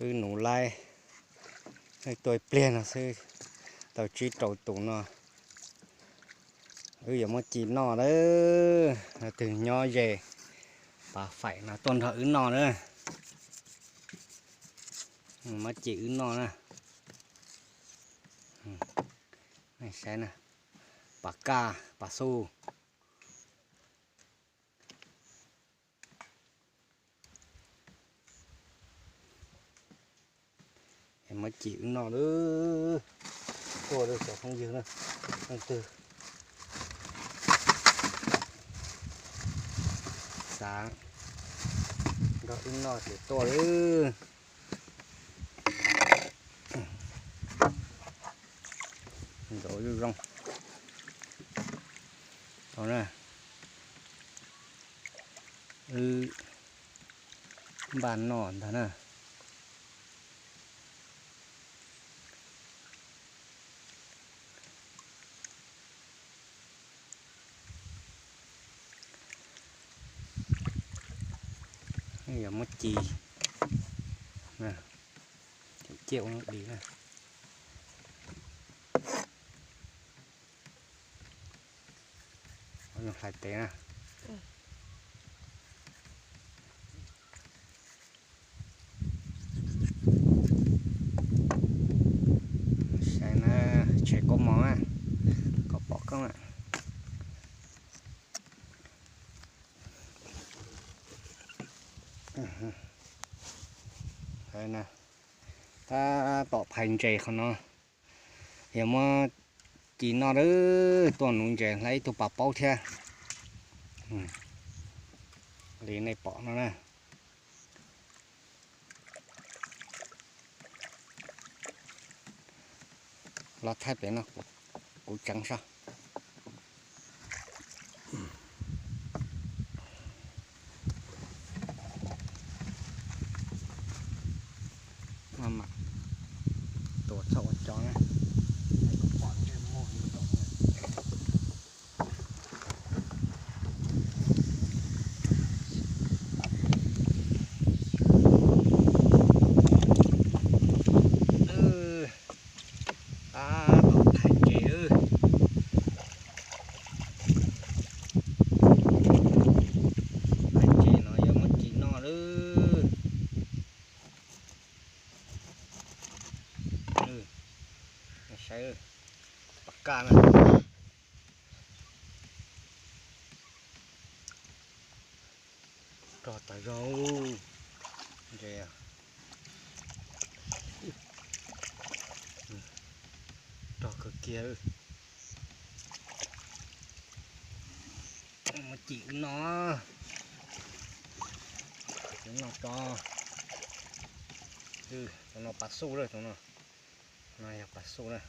Wb nuv laib, wb tuaj ib pliag no xwb tau tsib rau tus no. Wb yuav muab ci noj lawm. Twg nyob ze Pas Faim no tuaj nrog wb noj na. Muab ci wb noj na. Saib na, Pas Kaj, Pas Xuj. Muab ci wb noj lawm. Tuaj lawm cov phooj ywg na, leej twg xav nrog wb noj ces tuaj lawm. Nkaus zoo zoo. Tau na, wb npaj noj ntag na. Yog muab ci, ciaj ua di na. Hlais tes na. Saib na, tshem koob mom na, koj pom koob na. Tab tom phais ntses qhov no, yog muab ci noj lawm, tuaj nuv ntses hlais ib tug pas paub thiab. Li nej pom no na. Los thaij pem no, kuv tseev saib. Maj mam tuav txhob ua cov na. Tab tom phais ntses. Phais ntses no yuav muab ci noj lawm. Saib, pas kaj na. Rog tas zog. Ntses rog kawg kiag. Muab ci wb noj, ci wb noj tso. Tus no pas xuj lawm, tus no, no yog pas xuj na.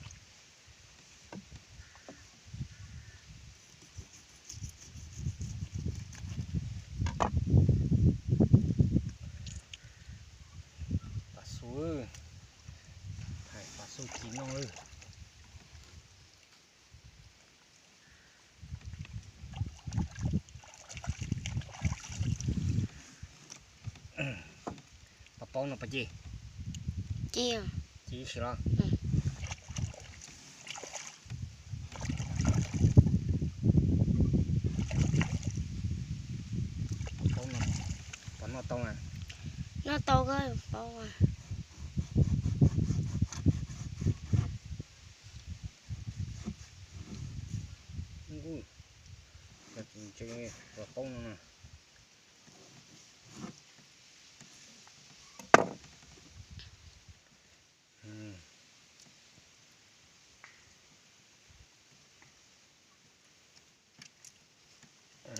Pas xuj, pas xuj ci noj lawm. Pas paub no pas ci, ci ib si los. Pas paub no, pom noj tau na. Noj tau koj paub. Ntses pas paub no na.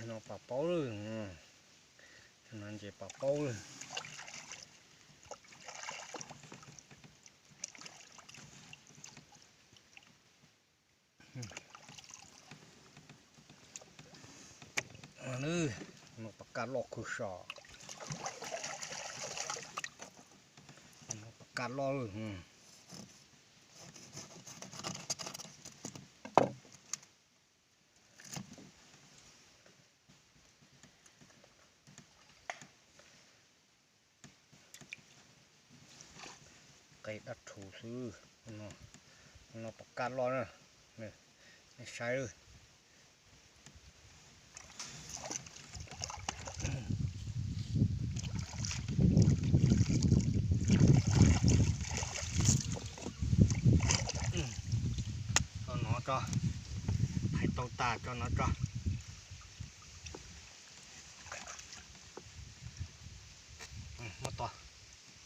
No pas paub lawm, no ntses pas paub lawm. No pas kaj loj kawg sav. No pas kaj loj lawm. qe dab rhuv xwb. No pom kaj loj na, nej saib. Tso no tso, hais tau tas tso no tso.